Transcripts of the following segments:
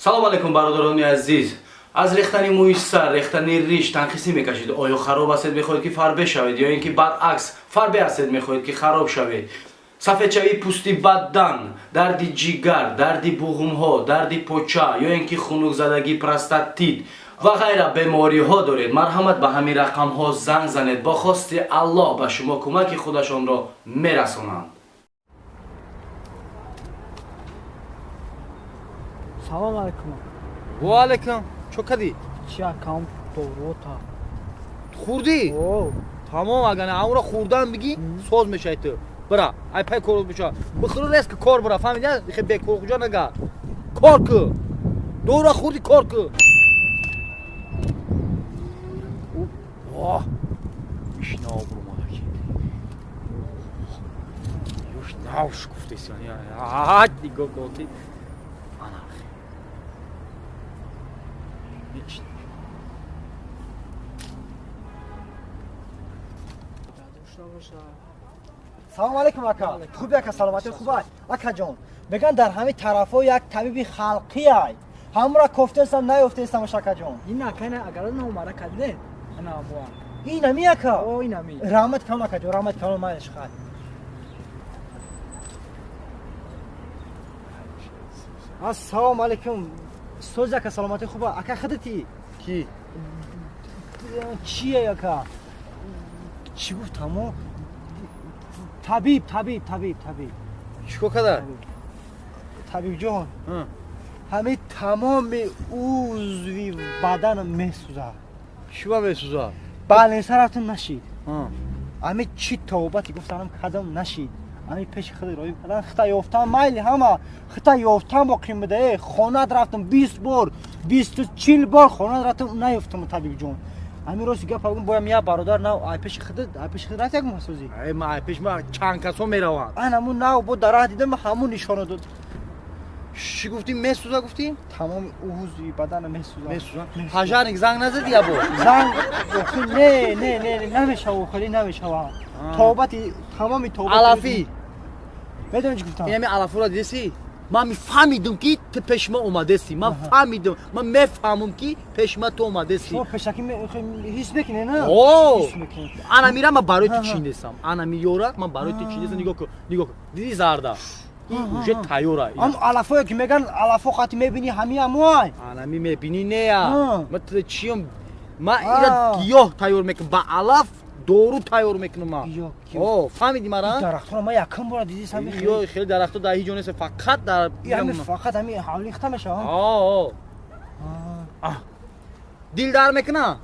Салом алейкум, бародарони азиз. Аз рехтани мӯи сар, рехтани риш танқисӣ мекашед? Оё хароб ҳастед, мехоҳед, ки фарбе шавед, ё ин ки баръакс, фарбе ҳастед, мехоҳед, ки хароб шавед? Сафедшавии пӯсти бадан, дарди ҷигар, дарди буғумҳо, дарди поча ё ин ки хунукзадагӣ, простатит ва ғайра бемориҳо доред, марҳамат, ба ҳамин рақамҳо занг занед. Бо хости Аллоҳ ба шумо кӯмаки худашонро мерасонанд. Салом алейкум. Ва алейкум. Чо кадӣ? Чи акам, дорута. Хӯрдӣ? О. Тамом, агар амро хӯрдан бигӣ, соз мешавӣ ту. Бира, ай пай кор биша. Бихӯр, резко кор бира, фаҳмидӣ? Хе бекор куҷо нага. Кор ку. Дора хӯрдӣ, кор ку. Оҳ. Ишнав бурмаки. Юш нав шукуфтеси. А, нигоҳ кун. Ана. Иш- Салом алейкум, ака. Хуби, ака? Саломатӣ хуба, акаҷон? Меган, дар ҳамин тарафҳо як табиби халқӣ ай, ҳамра кофтесам, наёфтесамаш, акаҷон. Ин ака, ина агар наомада кадиде, ана буа. Ин ами, ака? О, ин ами. Раҳмат калон, акаҷон, раҳмат калон, майлиш, хай. Ассалому алейкум, сози, ака? Саломатӣ хуба, ака? Худати? Ки? Чие, ака? Чӣ гуфтамо? Табиб, табиб, табиб, табиб. Чикор када? Табибҷон, ҳамин тамоми узви баданам месӯзад. Чӣ ба месӯзад? Балниса рафтам, нашид. Ҳамин чӣ тавбати гуфтанам, кадам, нашид. Ҳамин пеши худи роӣ кардан, хита ёфтам, майли, ҳама хита ёфтам, боқӣ буда. Э, хонат рафтам 20 бор, 20-40 бор хонат рафтам, наёфтам, табибҷон. Ҳамин рости гап гум, боям як бародар нав ай пеши худи, ай пеши худ рафт, як масӯзӣ. Ай, ма ай пеш ма чанд касо мераванд. Ан ҳамун нав бо дар раҳ дидам, ҳамун нишона дод. Чӣ гуфтӣ, месӯза гуфтӣ? Тамоми узви бадана месӯзад. Месӯза. Пожарник занг назадӣ ябо? Занг охи, не, не, не, не, намешава, хеле намешава. Тавбати тамоми тавбати. Алафӣ. Медонӣ, чӣ гуфтам? Инами алафура дидеси? Ман мефаҳмидум, ки ту пеши ма омадеси. Ман фаҳмидум, ман мефаҳмум, ки пеши ма ту омадеси. Шумо пешакӣ ҳис мекунед, на? О! Ҳис мекунед. Ана мира, ман барои ту Аҳа. чиндесам. Ана миёра, ман барои ту чиндесам. Нигоҳ кун, нигоҳ кун, диди, зарда ин уже тайёра. Ам алафое ки меган, алафо қати мебинӣ, ҳами амуай. Анами мебинӣ, нея. Ман ту чиём, ман ира гиёҳ тайёр мекунам, ба алаф дору тайёр мекунам ман. Гиёҳ, гиёҳ. О, фаҳмиди мара? Дарахтона ман якум бора дидисам. Ё, хеле дарахто дар ҳеҷ ҷо нест, фақат дар Ҳами фақат ҳами ҳавли хита мешава. О, дил дар мекуна.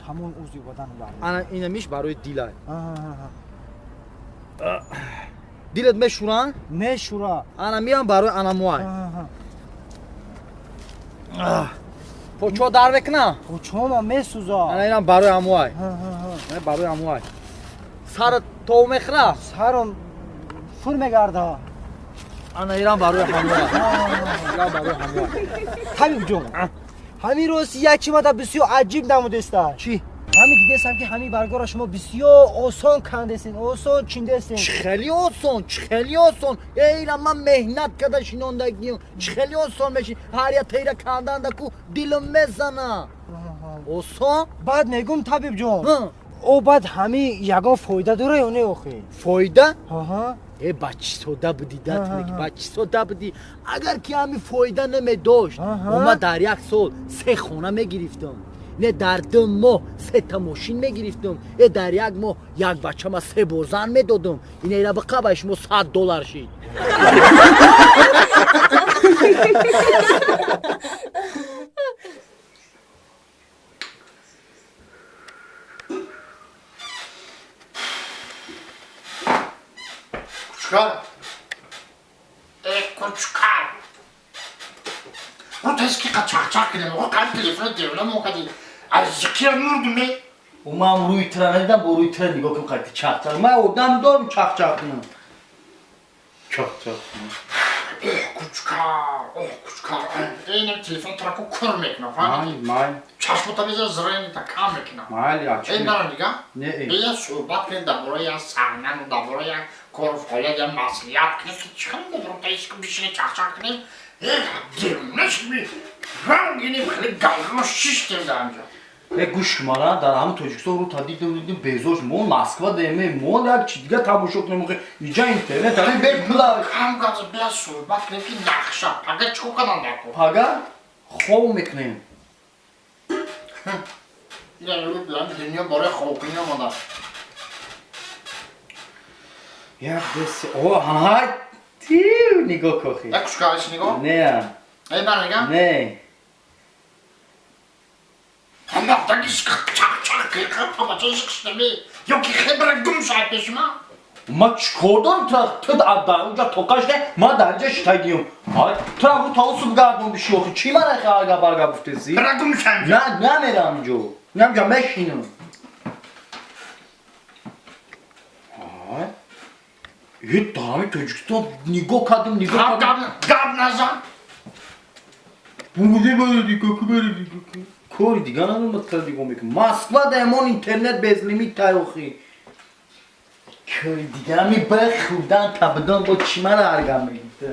Тамоми узви бадан дар. Ана инамиш барои дилай. Дилат мешӯра? Мешӯра. Ана миам барои анамуай. Почо дар мекуна? Почома месӯза. Ана инам барои амуай. Ана барои амуай. Сарат тов мехӯра? Сарам фур мегарда. Ана инам барои ҳамуай, инам барои ҳамуай. Табиб ҷон, ҳамин рости як чи мада бисёр аҷиб намудеста. Чӣ? Ҳамин дидесам, ки ҳамин баргора шумо бисёр осон кандесен, осон чиндесен. Чӣ хеле осон, чӣ хеле осон! Эйра ман меҳнат карда шинондагиам, чӣ хеле осон меши? Ҳар як тейра канданда ку дилам мезана. Осон. Баъд мегум, табиб ҷон, о, баъд ҳамин ягон фоида дора ё не, охи? Фоида? Аҳа. Э, ба чӣ сода будӣ, дат, ба чӣ сода будӣ? Агар ки ҳамин фоида намедошт, ма дар як сол се хона мегирифтам, не, дар 2 моҳ сета мошин мегирифтам, э, дар як моҳ як бачама се бор зан медодам. Инера биқаба, шумо 100 доллар шид. Кучкар. Э, кучкар. Ну тез ки чақчақ кунем, о, қайд телефон девона мо кади. Аз зикира мурдум е. Ман рӯи тира надидам, бо рӯи тира нигоҳ кун, қайти чақчақ. Ман одам дорам чақчақ кунам. Чақчақ кунам. Ох, кучкар, ох, кучкар. Инам телефон тра ку кур мекунам, фаҳмидӣ? Май. Чашмота беза, зренита кам мекунам. Майли. Эй, мара нигаҳ. Не, эй. Бия, суҳбат кунем дар бораи як саҳнану дар бораи як кору фаъолият, як маслиҳат кунем, ки чӣ хел дар бораи ишқ бишинем, чақчақ кунем. Э, девона. Нашми. Рангини хеле галмо шиштем дар анҷо. Э гӯш мара дар ҳамин Тоҷикистон рӯ та дидем дидем безош мо Москва деме мо як чи дига тамошо кунем охи иҷа интернет ҳамин бепула. Кам газ бия суҳбат кунем ки нақша пага чӣ кор кардан даркор? Пага хоб мекунем. Ина мегӯ дунё барои хобкунӣ омадааст. Як ду се о ҳай тив нигоҳ кохи. Як кушкариш нигоҳ? Не. Эй ман мегам? Не. Ма чикор дорам ту дар онҷа тоқа шуда ма дар инҷа шитагиюм. Ай ту ру таусу бигардон биши охи чӣ мара хе арга барга гуфтеси? На намерам инҷо. Намҷа мешинам. Ай ҳит дар ҳамин Тоҷикистон нигоҳ кардем нигоҳ кардем. Гап назан. Буди бари коку бари коку. Кори дига надорам тра нигоҳ мекунам. Москва даемон интернет безлимит тай охи. Кори дига ҳами бай хӯрдан табидон бо чӣ мара арга мегӯ?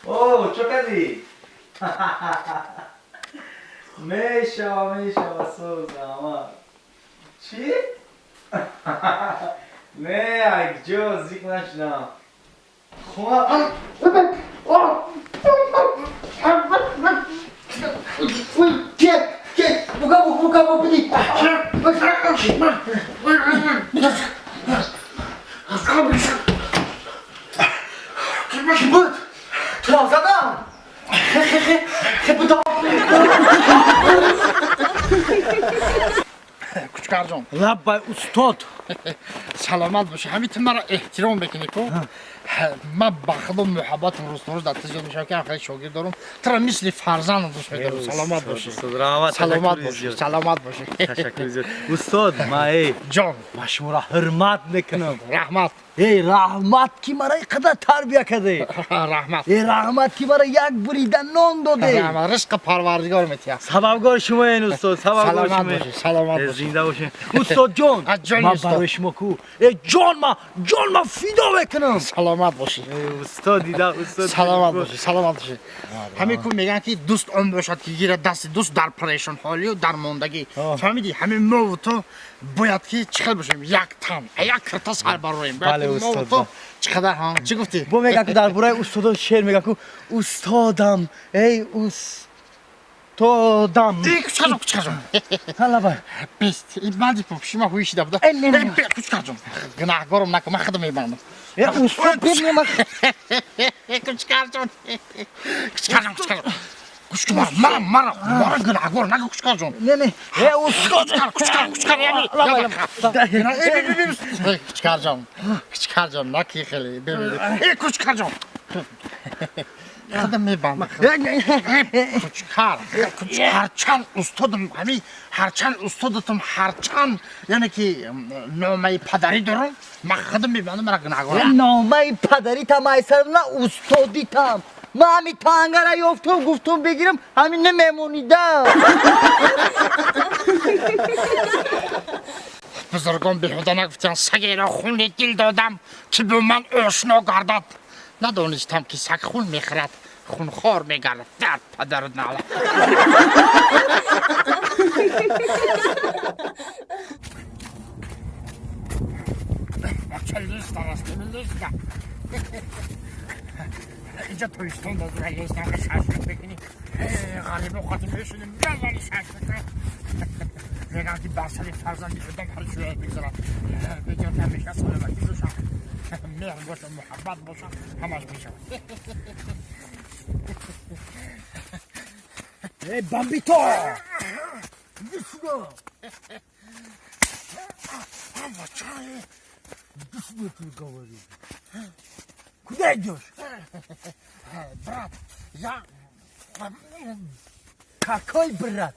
О, чо кардӣ? Мешава, мешава, сӯзама. Чӣ? Не, акҷо зик нашудам. Хона Ке, ке, бука, бука, бука, Ки буд? Туро задам? Хе, хе, хе, хе будам. Кучкарҷон. Лаббай устод. Саломат бошӣ. Ҳамин ту маро эҳтиром мекунӣ ку? Ман ба худо муҳаббатам рӯз то рӯз дар ту зиёд мешавад ки хеле шогирд дорам. Туро мисли фарзандам дӯст медорам. Саломат бошӣ. Саломат бошӣ. Саломат бошӣ. Ташаккур зиёд. Устод, ма эй ҷон, ман шуморо ҳурмат мекунам. Раҳмат. Эй раҳмат ки мара ин қадар тарбия кардед. Раҳмат. Эй раҳмат ки мара як бурида нон додед. Раҳмат. Ризқи парвардигор метиҳад. Сабабгори шумоен устод, сабабгори Саломат шумоен. бошӣ, саломат бошӣ. Зинда бошед. Устод ҷон, ҷон ман устод. барои шумо ку э ҷон ма ҷон ма фидо мекунам. Саломат бошӣ. Устод дида, устод. Саломат бошӣ, саломат бошӣ. Ҳамин ку мегӯянд ки дӯст он бошад ки гирад дасти дӯст дар парешонҳолию дар мондагӣ. Фаҳмидӣ? Ҳамин мову ту бояд ки чӣ хел бошем? Як тан, як кирта сар бароем. Бояд Бале, ки мову устод, ту ба. чӣ қадар ҳа? Чӣ гуфтӣ? Бо мегӯям ку дар бораи устодон шеър мегӯям ку устодам, эй устодам. Эй, кучкарҷон, кучкарҷон. Ҳалабай. Бест. Ин банди пӯшима ҳуи шида буда. Эй, не, не. Эй, кучкарҷон. Гунаҳгорам накун, ман худам мебандам. Э устод бибин ман Кучкарҷон. Кучкарҷон, кучкарҷон. Гӯш кун, мара, мара, мара гунаҳгор накун, кучкарҷон. не не. Э устод Кучкар, кучкар, кучкар, яъне. Кучкарҷон, кучкарҷон, наки хеле. Эй, кучкарҷон. Худам мебандам. Кучкар, ҳарчанд устодам, ҳамин ҳарчанд устодатам, ҳарчанд яъне ки номаи падарӣ дорам, ман худам мебандам, мара гунаҳгор. Номаи падаритам айсарам на устодитам. Ман ҳамин тангара ёфтум гуфтум бигирам ҳамин намемонидам. Бузургон беҳуда нагуфтанд сагеро хуни дил додам ки бо ман ошно гардад. Надонистам ки саг хун мехӯрад, хунхор мегардад. Дар падару нала. Бача листа аст, листа. Инҷа тобистон дозура листа шашлик мекунӣ. Ғарибо қати мешунем, мезани шашлик. Мегӯям ки бар сари фарзанди одам ҳар чиз мегузарад. Беҷо ҳамеша саломатӣ бошад, меҳр бошад, муҳаббат бошад, ҳамаш мешавад. Эй бамбито! Иди сюда! Иди сюда, я тебе говорю. Куда идешь? Брат, я Какой брат?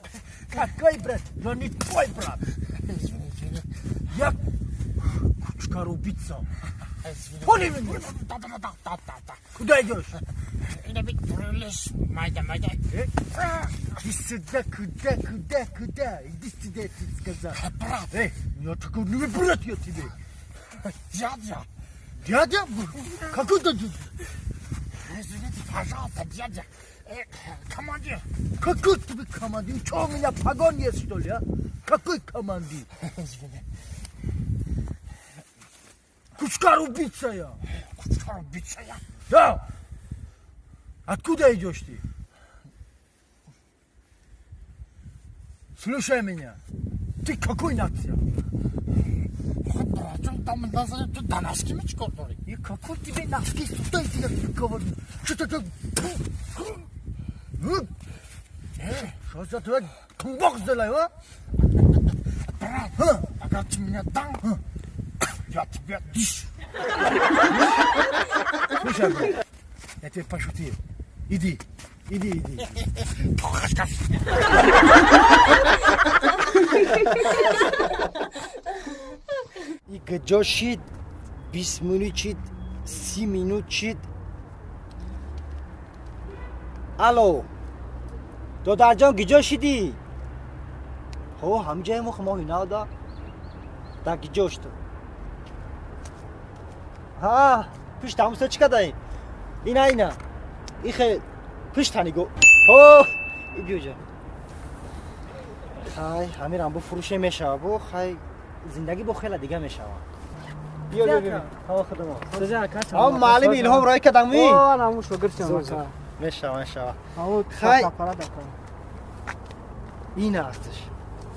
Какой брат? Я не твой брат. Извини, извини. Я кучкар убийца. Извини. Понял меня? Да, да, да, да, да, да. Куда идешь? Ина бит прелес майда майда. Иди сюда, куда, куда, куда? Иди сюда, я тебе сказал. Брат. Эй, я такой, ну брат я тебе. Дядя. Дядя? Какой дядя? Извините, пожалуйста, дядя. Командир. Какой тебе командир? Что, у меня погон есть, что ли, а? Какой командир? Извини. Кучкар убийца я. Кучкар убийца я? Да. Откуда идешь ты? Слушай меня. Ты какой нация? И какой тебе носки сюда я тебе говорю? Что ты так? Что за твой тумбок сделай, а? Брат, пока ты меня дам, я тебя дыш. Слушай, брат, я тебе пошутил. Иди, иди, иди. И каҷо шид, 20 минут шид, 30 минут шид. Алло, додарҷон, гиҷо шидӣ? Ҳо, ҳамҷое мо моҳи нав да. Да гиҷо шуд? Ҳа, пушт ҳамуса чӣ кадаи? Ина, ина. Ихе пушт ҳаниго. Ҳо, ибиёҷа. Хай, ҳамирам бу фурӯше мешава, бу хай зиндагӣ бо хела дига мешава. Биё, биё, биё. Ҳа, худомо. Ҳа, муаллими Илҳом роӣ кардам ми? О, ана шогирд шудам. Мешава, мешава. Хай. Ин астш.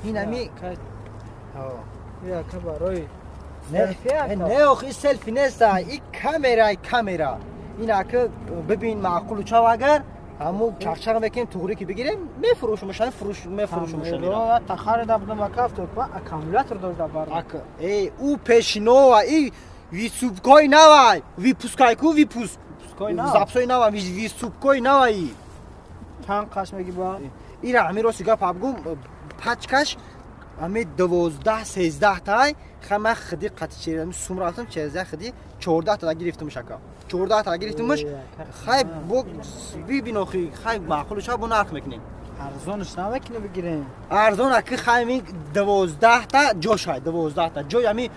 Ин ами. Ҳа. Я ка барои селфи. Не, охи селфи нест, и камера, камера. Ин ака бибин маъқулу чав агар ҳаму чарчаро мекунем, туғри ки бигирем, мефурӯшум, шани фурӯш мефурӯшум шани. Та харида будам ака, автопа аккумулятор дошта бар. Ака, эй, у пешинова, и висупкои навай, випускай ку випуск. Випускои нав. Запсои нава, висупкои навай. Чанд қаш меги ба? Ира ҳами рости гап абгум, пачкаш ҳами 12 13 тай, хама хиди қати черами сум рафтам, 14 хиди 14 та гирифтумш ака. 14 та гирифтумш. Хай бо бибин охи, хай маъқулу ша бо нарх мекунем. Арзонш намекунем бигирем. Арзон аки хай ми 12 та ҷош ҳай, 12 та ҷой ҳами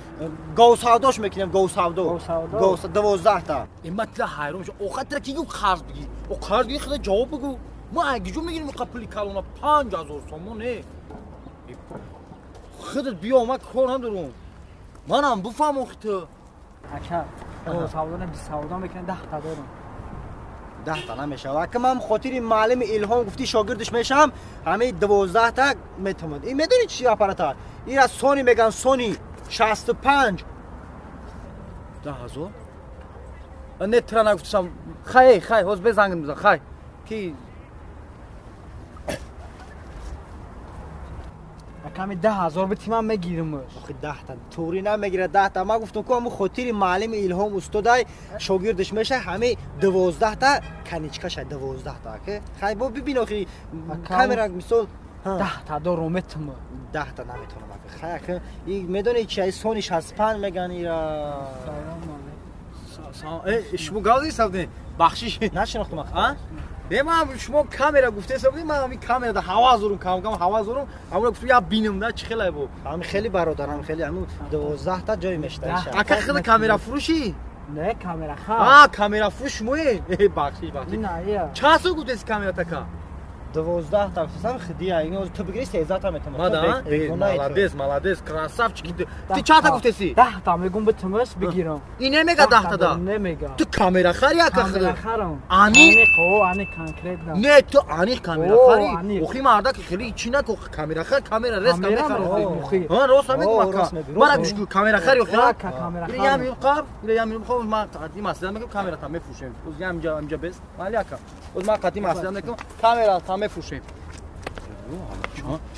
говсавдош мекунем, говсавдо. Говсавдо. 12 та. Ма тила ҳайрон шудам. Охир тила ки гуфт қарз бигир? О қарз бигир, худа ҷавоб бигӯ. Ма агиҷо мегирем иқа пули калона 5000 сомон не. Худат биё, ман кор надорам. Манам буфаҳм охи ту. Ака, говсавдо не, бисавдо мекунем, 10 та дорам. 10 та намешава. Ака ман хотири муаллими Илҳом гуфти шогирдиш мешавам, ҳамаи 12 та метавонад. Ин медонӣ чи аппарата? Ира Сони меган, Сони 65. 10000? Не тра нагуфтам. Хай, хай, ҳоз безангим бизан, хай. Ки Аками 10000 бити ман мегирам. Охи 10 та туғри намегирад 10 та. Ман гуфтам ку ҳамун хотири муаллими Илҳом устодай шогирдиш меша, ҳамаи 12 та каничкаша 12 та ака. Хай бо бибин охи камера мисол 10 та дорум метум. 10 та наметонам ака. Хай ака, и медони чи ай Сони 65 меган ира. Салом. Шумо гап задед, бахшиш. Нашинохтам ака. Не, ман шумо камера гуфтеса будем, ман ҳамин камера да ҳаваз дорум, кам кам ҳаваз дорум, ҳамона гуфтам я бинам да чӣ хелай бо. Ҳам хеле бародарам, хеле ҳамун 12 та ҷой мешта. Ака хеле камера фурӯшӣ? Не, камера ха. А, камера фурӯш шумое? Бахшиш, бахшиш. Не, Чанд сол гуфтеси камера така? 12 та гуфтам, хидия, ин ту бигири 13 та метавонам. Мада? Молодец, молодец, красавчик. Ту чанд та гуфтеси? 10 та мегум битумаш бигирам. Ин намега 10 та да? Намега. Ту камера хари ака хиди? Камера харам. Ани? О, ани конкретно. Не, ту ани камера хари. Охи марда ки хели чи нако камера хар, камера рес камера хари. Ҳа, рост мегум ака. Мара гӯш кун, камера хари охи. Ака камера хари. Ям қаб, ям қаб, ман қати маслиҳат мекунам, камера та мефурӯшем. Оз ям инҷа, инҷа бес. Мали ака. Оз ман қати маслиҳат мекунам, камера та мефурӯшем.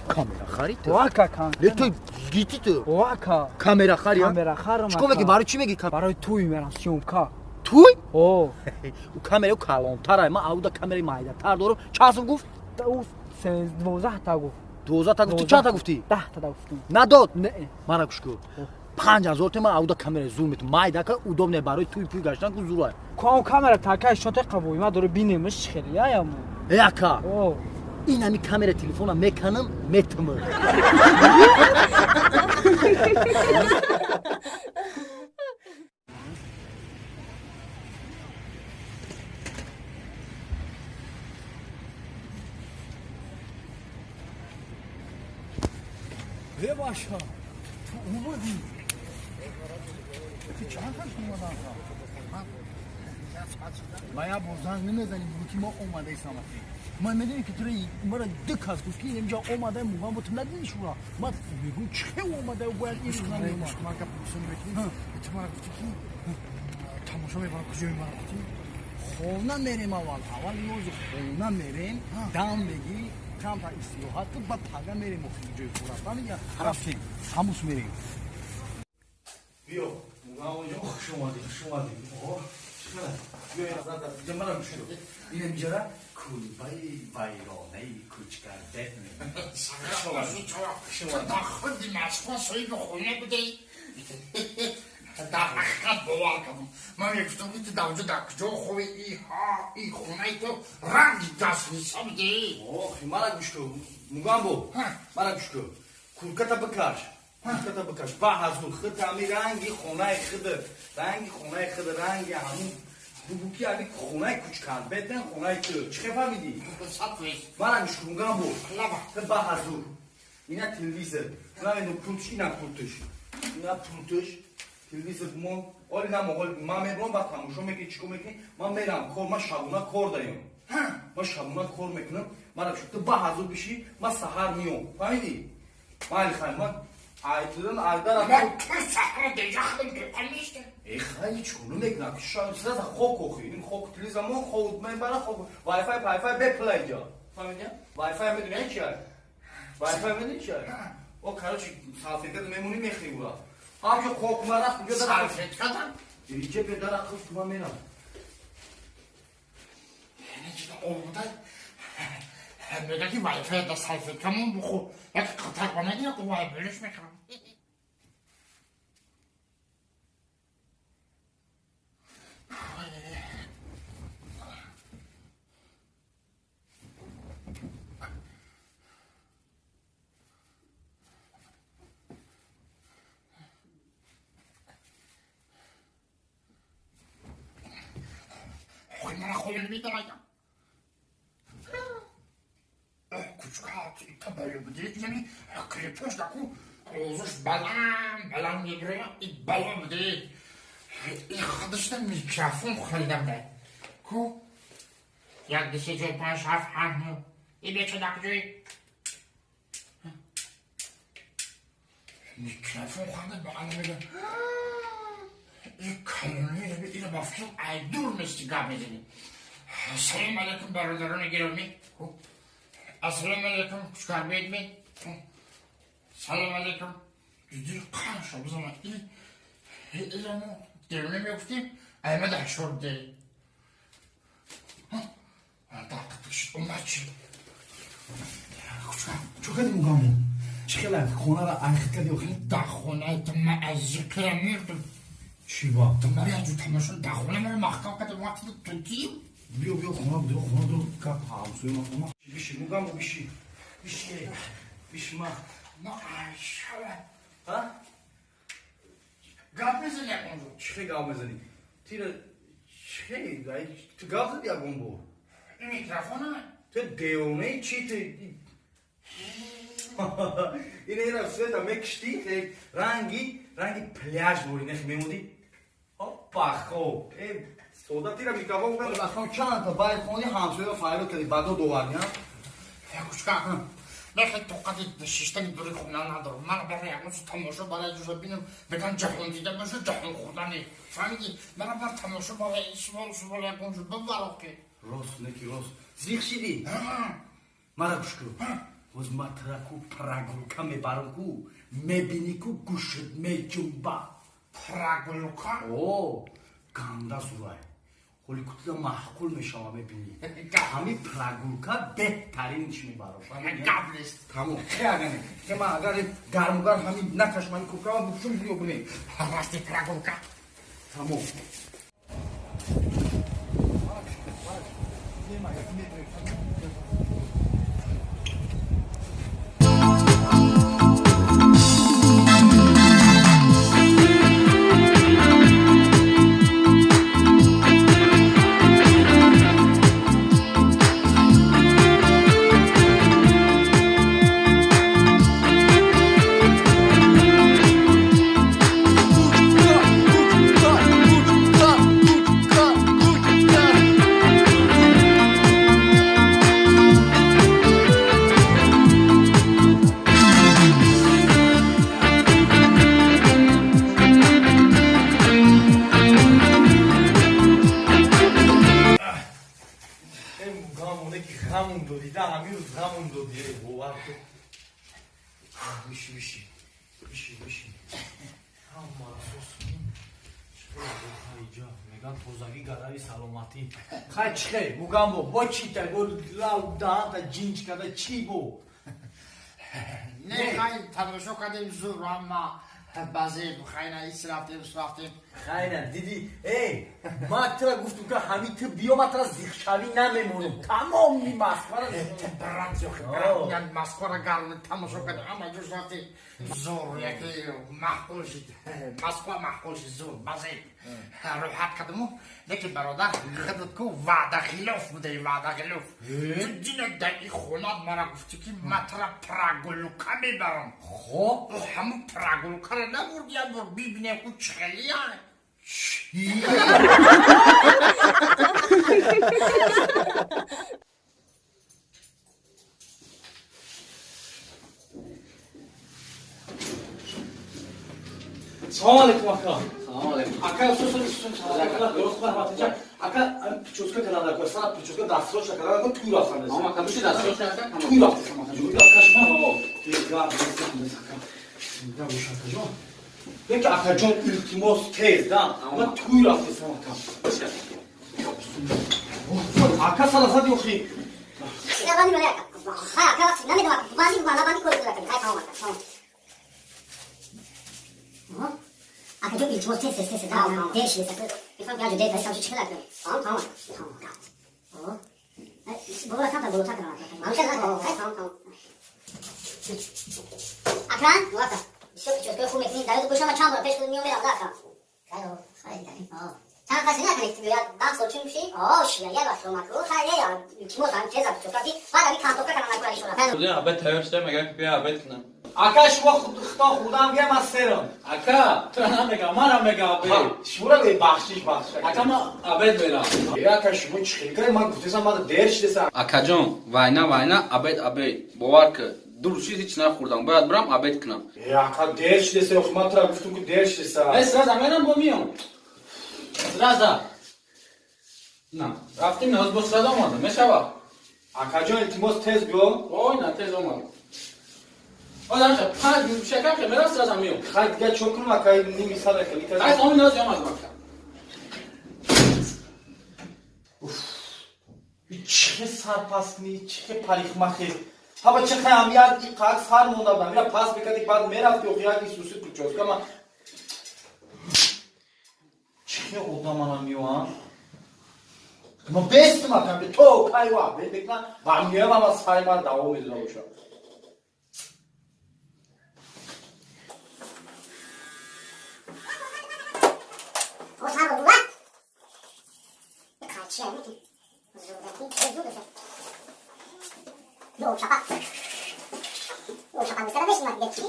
Камера хари ту? Ака конкретно. Не, ту гити ту? Ака. Камера хари? Камера харам. Чӣ меги? Барои чӣ меги? Барои туй мерам съёмка. Туй? О. У камера калонтар ай, ман ауда камераи майдатар дорам. Чанд сум гуфт? У 12 та гуфт. 12 та гуфт. Ту чанд та гуфтӣ? 10 та гуфтам. Надод? Не. Мара гӯш кун. 5000 тема ауда камера зур мет майдака удобне барои туй пуй гаштан ку зурай. Ку камера такай шоте қабуй ма дору бинемш хели яяму. Э ака. Ин ами камера телефона меканам метм. Бебаша, ту омадӣ? Ту чанд кас омадан? Ма я бор занг намезанем, бугӯ ки мо омадаи самати. Ман медонем ки тура мара ду кас гуфт ки инҷа омадаи муган бо ту надидӣ шура. Ман мегӯм чӣ омадаи бояд ин рӯз намеомад. Ман гап бисёр мекунӣ. Ту мара гуфтӣ ки тамошо мебарам, куҷо мебарам гуфтӣ? Хона мерем аввал. Аввал ёзи хона мерем, дам мегирӣ, камтар истироҳат кун, баъд пага мерем охири ҷои хона. Фаҳмидӣ? Рафтем, ҳамус мерем. Биё, муган хуш омадӣ, хуш омадӣ. Биё, инҷа мара гӯш кун. Ин инҷара кулбаи вайронаи кӯчкарде. Дар худи Москва соҳиби хона будаи. Дар ҳақиқат бовар кардам. Ман мегуфтам ки ту дар онҷо дар куҷо хобӣ? И хонаи ту ранги гаслиса будаи. Охи, мара гӯш кун. Мугамбо, мара гӯш кун. Курката бикаш. Курката бикаш. Ба ҳазур худ ҳами ранги хонаи худ. Ранги хонаи худ, ранги ҳамун бугӯ ки ҳами хонаи кӯчкарбетен хонаи ту. Чӣ хел фаҳмидӣ? Мара гӯш кун, Мугамбо. Худ ба ҳазур. Ина телевизор. Намедонам пултш, ина пултш. Ина пултш. Телевизор мон, оли намо, оли ман мебарам, баъд тамошо мекунӣ, чӣ кор мекунӣ? Ман мерам кор, ман шабона кор даём. Ман шабона кор мекунам. Мара ту ба ҳазур бишӣ, ман саҳар миём. Фаҳмидӣ? Майли хай, ман айдидан айдара. Ман ту саҳара деҷа худам тоқам нестам. Э хай, чӣ кор намекунам? Сразу хок охи. Ин хок телевизор мон хок мебара, хок вайфай, пайфай бепла инҷа. Фаҳмидӣ? Вайфай медонӣ чӣ? Вайфай медонӣ чӣ? О, короче, салфетка мемонӣ мехӯрӣ ура. Ҳамчо хок марафт, биё дар салфетка дам. Иҷа биё дар ақл ту ман мерам. Яъне чида омода мега ки вайфай да салфетка мон бухӯр. Як қатар ба нагирад, вай белиш мекунам. Мара хона намедонам. Кучка та боло буди, яъне клипош даку овозаш баланд баланд мебирояд, и боло буди. И худашда микрофон харидам да. Ку 1, 2, 3, 4, 5, 7, 8, 9. И беча дар куҷои? Микрофон харидам, баланд мегӯям. И калони ина ба фикрам ай дур мести гап мезанӣ. Ассалому алайкум бародарони гиромӣ. Ассалому алайкум кучкарбедми. Салому алайкум. Диди қанша бизана. Иламо дерме мегуфтем, аймада ҳашор де. Омад чӣ? Кучкар. Чӣ кардӣ Мугамбо? Чӣ хела хонаро айхит кардӣ охи? Дар хонаи ту ман аз зиқира мирдам. Чӣ ба? Ту мара ҷу тамошо дар хона мара маҳкам кардам, вақти тутӣ. Биё, биё, хона биё, хона биё, гап ҳамсоя ма хона. Биши, Мугамбо, биши. Биши, биши ма. Ма айшава. Ҳа? Гап мезанӣ ягон ҷо? Чӣ хел гап мезанӣ? Тира чӣ хел? Ту гап задӣ ягон бор? Ин микрофона? Ту девонаи чӣ ту? Ина ира света мекиштӣ, ранги, ранги пляж бори нехи мемодӣ. Опа, хоб. Э, сода тира микрофон кардам. Бахам чанд та байд хони ҳамсоя файрод кардӣ, бадо довардӣ, ҳа? Э, кучка, нехе тоқати шиштани дури хона надорам. Ман бара ягон чиз тамошо барои ҷуза бинам, биган ҷаҳон дида боша, ҷаҳон хӯрдани. Фаҳмидӣ? Мана бар тамошо барои исмол сумол ягон чиз бибар охи. Рост, неки рост. Зиқ шидӣ? Мара гӯш кун. Боз ман тура ку прогулка мебарам ку, мебинӣ ку гӯшт меҷунба. Прогулка? О, ганда зурай. Ҳоли кутуда маъқул мешава, мебинӣ. Ҳами прогулка беҳтарин чи мебаро. Гап нест. Тамом. Хе агане. Хе ман агар гармугар ҳами накашм, ҳами куркама бупӯшум, биё бинем. Расти прогулка. Тамом. Ғамун додида, ҳамин рӯз ғамун доди, бовар кун. Биши, биши, биши, биши. Ҳамаро сос. Хайҷа меган, тозагӣ гарави саломатӣ. Хай, чихе мугамбо, бо чи та го лав даҳанта ҷинҷ карда, чӣ бо? Не, хай, тамошо кардем, зур, амма баъзе хайна ис рафтем, ус рафтем. Хайна диди, эй, ман тура гуфтум, ки ҳамин ту биё, ман тура зихшавӣ намемонам, тамоми Москвара. Брат, ёхи Москвара гарм тамошо кардем, ҳама ҷош рафтем, зур, яке маъқул шид Москва, маъқул шид, зур, баъзе рӯҳат кардаму. Лекин бародар, худат ку ваъдахилоф будаи, ваъдахилоф. Ту дина дар и хонат мара гуфтӣ, ки ман тура прогулка мебарам. Хоб. Ҳамун прогулкаро набурди, як бор бибинем ку чӣ хелия. Чӣ? Салом алейкум, ака. Салом алейкум. Ака, сус, сус, дуруст, марҳамат. Ака, прическа кардан дар кор, сара прическа дастсрочно кардан дар кор, туй рафтан. Ама ака, биши дастсрочно, ака. Туй рафтам, ака ҷон. Ака, шумо дигар ака. Зинда бош, ака ҷон. Леки, ака ҷон, илтимос, тез, да. Ман туй рафтесам, ака. Ака, сара зади охи. Лабани бале ака. Хай ака, вақти намедонам, баъзи лабани кори дора. Хай, тамом, ака, тамом. Ака ҷон, илтимос, тез, тез, тез, тамом, дер шид, ака. Мехоҳам ки аҷо дер расам, чӣ хел, ака. Тамом, тамом, тамом. Бобо, камтар болотар кардам, ака. Мамша, хай, тамом, тамом. Ака, ака. Бисёр прическаи хуб мекунӣ, дар ёд бошам, ман чанд бора пеш худам меом, мерам, да, ака. Хай, хай, чанд қасри накунӣ, як 10 сол чун ши? О, ши, як вақт омад. Хай, не, илтимос, ҳам тез прическа ки баъд ами кантовка кардам, накунад ишора. Обед тайёр шуда, мегам ки бия обед кунам. Ака, шумо худто худам гем, аз серам. Ака, тура намегам, манам мегам обед. Шуморо бахшиш, бахшиш. Ака, ман обед мерам. Ака, шумо чӣ хел кардед? Ман гуфтесам, ман дер шидесам. Акаҷон, вайна, вайна, обед, обед. Бовар ки, 2 рӯз шид, ҳеч нахӯрдам, бояд бирам обед кунам. Ака, дер шидеса, охи ман тура гуфтум, ки дер шидеса. Э, сразу мерам, бо миём. Сразу. На, рафтим, ҳоз бо сразу омадам, мешава? Акаҷон, илтимос, тез биё. Ой, на, тез омадам. Одамша, 5 минут шакар ки мерам, сразу миём. Хай, дига чо кунам, ака, ними сада хели Хай, кардам. омин, ҳоз омадам, ака. Чихе сарпаскни, чихе парикмахер. Ҳаба, чихе ҳам як иқак сар монда будам. Ира пас мекарди, баъд мерафти, охи як исуси прическа ма. Чихе одамана миёам? Ма бестим, ака, то кайва, бе мекна, ва миёам, ама сари ман давом медода боша. О, сарро дура? Қайчи ами ки? Зудаки, чӣ зуд аст? Ё, шапа. Ё, шапа, мисара бешин, ман дига чӣ?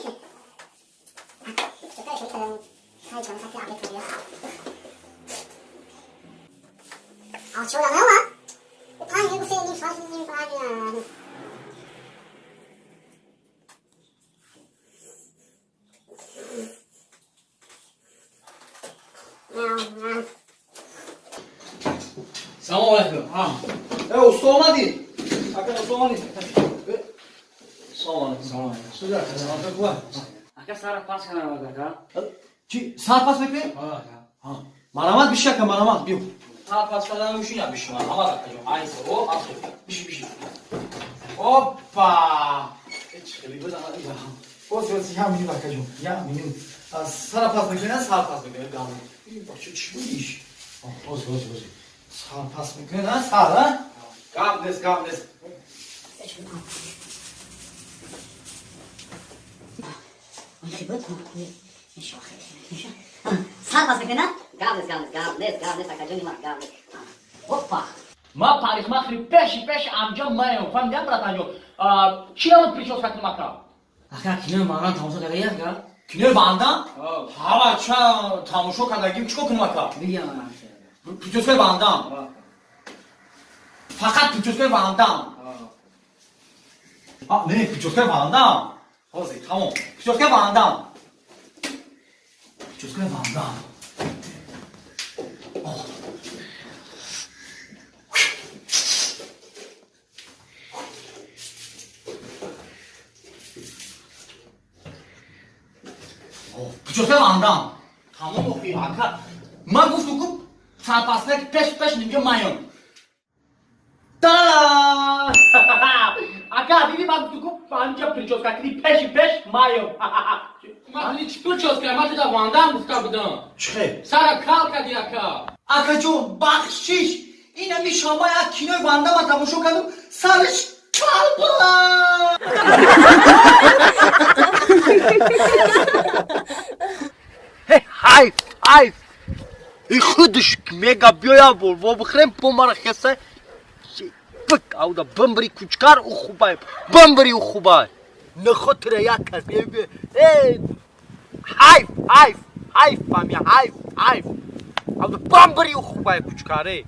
Чӣ кардам? Хай, чон, хай, обед кардия. А, чӣ одам наомад? Панҷ гуфте, ним соат, ним соат. Салом алейкум. Э, усто омадӣ? Ака, усто омадӣ? Салом алейкум. Салом алейкум. Суда, ака, кува. Ака, сара пас кардам, ака. Чӣ, сар пас мекунӣ? Ака. Марамат, биши, ака, марамат, биё. Сар пас кардан мушина биши ман. Ҳама акаҷон. Айса, о, ахи. Биши, биши. Опа! Ҳеч хеле бизан инҷа. Боз боз як минут акаҷон, як минут. Сара пас мекунед, сар пас мекунед, гап. Бача чӣ будиш? Боз боз боз. Сар пас мекунед, а? Сар, а? Гап нест, гап нест. Сар пас мекунед, гап нест, гап нест, гап нест, гап нест, акаҷони ман, гап нест. Опа! Ма парикмахери пеши пеши амҷа маем. Фаҳмидам, братанҷон. Чӣ намуд прическа кунам ака? Ака, кинои Вандан тамошо кардаги ака? Кинои Вандан? Ҳа, бача, тамошо кардагим, чӣ кор кунам ака? Бигам ман. Прическаи Вандан. Фақат прическаи Вандан. А, не, прическаи Вандан. Ҳозир, тамом. Прическаи Вандан. Прическаи Вандан. Прическаи Вандан. Тамом охи, ака. Ман гуфтум ку сарпаснак пеш пеш нимҷо маём. Та! Ака, диди ман гуфтум ку анҷа прическа кини пеши пеш маём. Ман чӣ прическа? Ман туда Вандан гуфта будам. Чӣ? Сара кал кади ака. Акаҷон, бахшиш. Ин ами шама як кинои Вандама тамошо кардам, сараш кал буд. Ҳайф, ҳайф. И худаш мега биёя бор, во бихӯрем по мара хеса. Пик, ауда бимбри кучкар у хубай. Бимбри у хубай. Нахотра як кас бе. Э, ҳайф, ҳайф, ҳайф фами, ҳайф, ҳайф. Ауда бимбри у хубай кучкаре.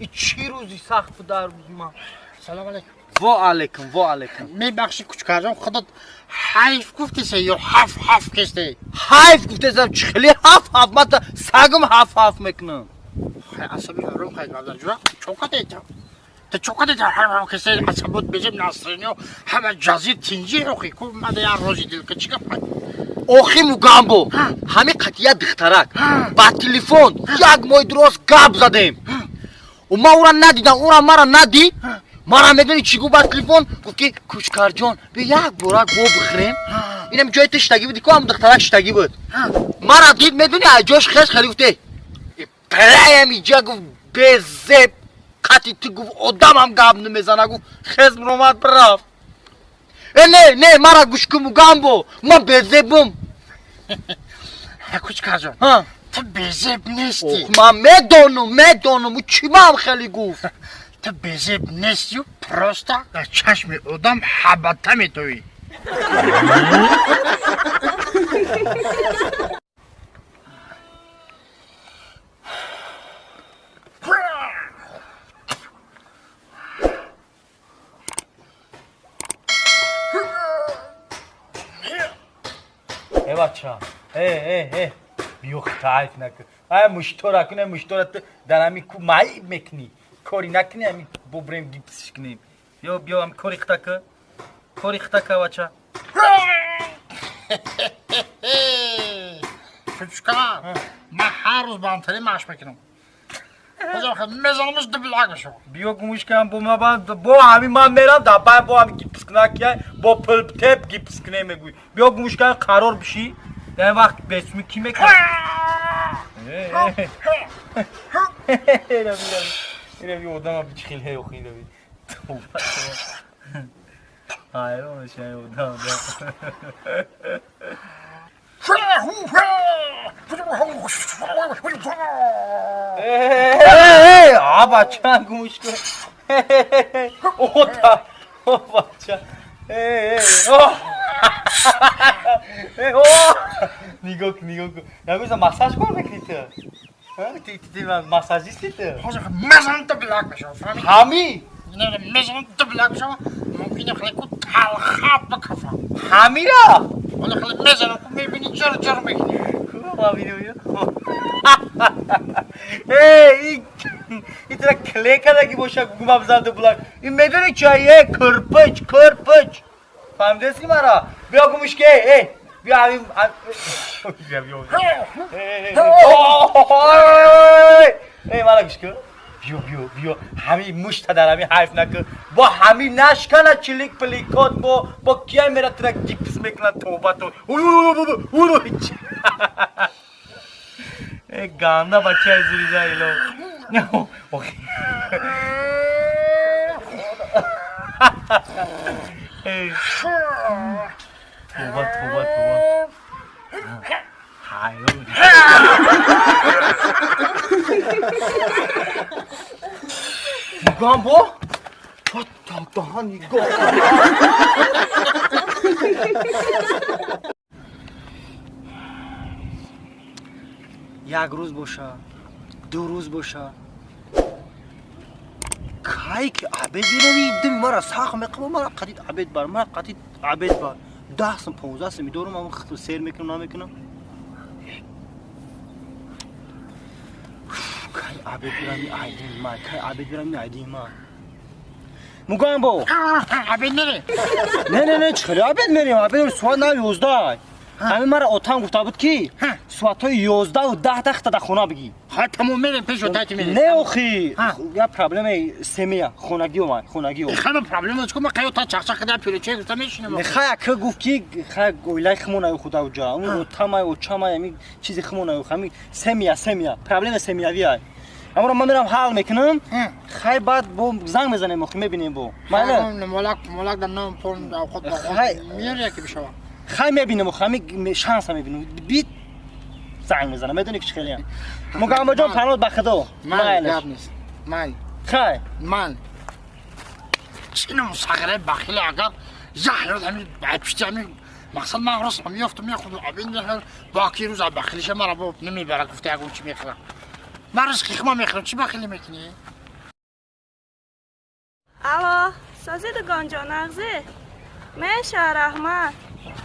И чӣ рӯзи сахт буд дар рӯзи ман. Салом алейкум. Во алейкум, во алейкум. Мебахши кучкарҷон, худат ҳайф гуфтисе ё ҳаф ҳаф кисте? Ҳайф гуфтесам, чӣ хеле ҳаф ҳаф, ман сагам ҳаф ҳаф мекунам. Хай асаби ором хай гавзан ҷура, чокате та чокате та ҳаф ҳаф кисте асабот бежим насринё ҳама ҷазир тинҷи охи ку мада як рози дил ки чӣ гап хай? Охи мугамбо, ҳами қатия духтарак ба телефон як моҳи дуроз гап задем. Ман ӯра надидам, ӯра мара надид. Мара медони чӣ гуфт ба телефон? Гуфт ки кучкарҷон, бе як бора го бихӯрем. Инам ҷои ту штагӣ буди ку, ҳам духтарак штагӣ буд. Мара дид, медони, аз ҷош хес хеле гуфт, плаям иҷа гуфт, безеб қати ту гуфт, одамам гап намезана гуфт, хез муромад бирафт. Э, не, не, мара гӯш кун мугамбо, ман безебум. Кучкарҷон, ту безеб нестӣ. Ман медонам, медонам, ӯ чӣ ман хеле гуфт. Ту безеб нестию, просто дар чашми одам ҳабата метоӣ. Э бача, э э э, биё хитайф накун. Ай муштора кун, муштора ту дар ҳами ку маиб мекунӣ. Кори накунӣ, ҳами бубрем гипсиш кунем. Биё, биё, ҳами кори хита ку. Кори хита ку, бача. Кучкар, ман ҳар рӯз ба антарӣ машқ мекунам. Мезанамаш дублак мешавад. Биё гумуш кунам, бо ман бо ҳами ман мерам дар бай бо ҳами гипс кунак бо пултеп гипс кунем мегӯй. Биё гумуш кунам қарор бишӣ. Дар ин вақт бесуми кӣ мекунад? Ирави одама бичихил ҳе охи ирави. Ҳайрон мешавам одам. А бача гумуш кун. Ота, о бача. О! Нигоҳ кун, нигоҳ кун. Ягон массаж кор мекунӣ ту? Ти массажисти ту? Ҳозир мезанам дублак мешавад, фаҳмидӣ? Ҳами? Мезанам дублак мешавад, мумкин хеле ку талхат бикафам. Ҳамира? Ҳоло хеле мезанам ку мебинӣ ҷар ҷар мекунӣ. Эй, ин тра клей кардаги боша гума бизан дублак. Ин медони чай, кирпич, кирпич. Фаҳмидеси мара? Биё гумуш ки, эй, биё ҳамин биё. Не мара гӯш кун. Биё, биё, биё. Ҳами мушта дар ҳами ҳайф накун. Бо ҳами нашкана чилик пиликот бо кия мера тира гипс мекунад тоба то. Э ганда бача зуриза ило. Тоба, тоба, тоба. Ҳайрон. Нигоҳ бо? Та нигоҳ. Як рӯз боша, ду рӯз боша. Кай ки обед мерави, дими мара сахт меқаба, мара қатид обед бар, мара қатид обед бар. 10 сум, 15 сум медорам, ам сер мекунам, намекунам. Кай обед бирами айдин май, кай обед бирами айдин май. Мугамбо. Обед мерем. Не, не, не, чӣ обед мерем? Обед соат 11. Ҳамин мара отам гуфта буд ки соатҳои 11 ва 10 тахта дар хона бигӣ. Ха, тамом, мерем пеш отати мерем. Не, охи, я проблемаи семья, хонагӣ омад, хонагӣ омад. Хама проблема чӣ ма қайо та чақчақ када пирече гуфта мешинам. Не, хай ака гуфт ки хай оилаи химона худа уҷа. Он отамай, очамай, ҳамин чизи химона, ҳамин семья, семья, проблема семьявӣ ай. Амро ман мерам ҳал мекунам. Хай баъд бо занг мезанем, охи мебинем бо. Майла. Молак, молак дар ном пол авқот меёр яки бишава. Хай мебинем, ҳами шанса мебинем. Бит занг мезанам, медонӣ ки чӣ хелиам. Мугамбоҷон, паноҳ ба Худо. Ман гап нест. Ман. Хай. Ман. Чинам сағире бахили агар заҳр ҳами пишти ҳами мақсад ман рост меёфтам мехӯрдам. Абин боки рӯз бахилиша мара бо намебара гуфта ягон чӣ мехӯрам. Ман ризқи хума мехӯрам, чӣ бахилӣ мекунӣ? Алло, сози дугонҷон, нағзӣ? Меша, раҳмат.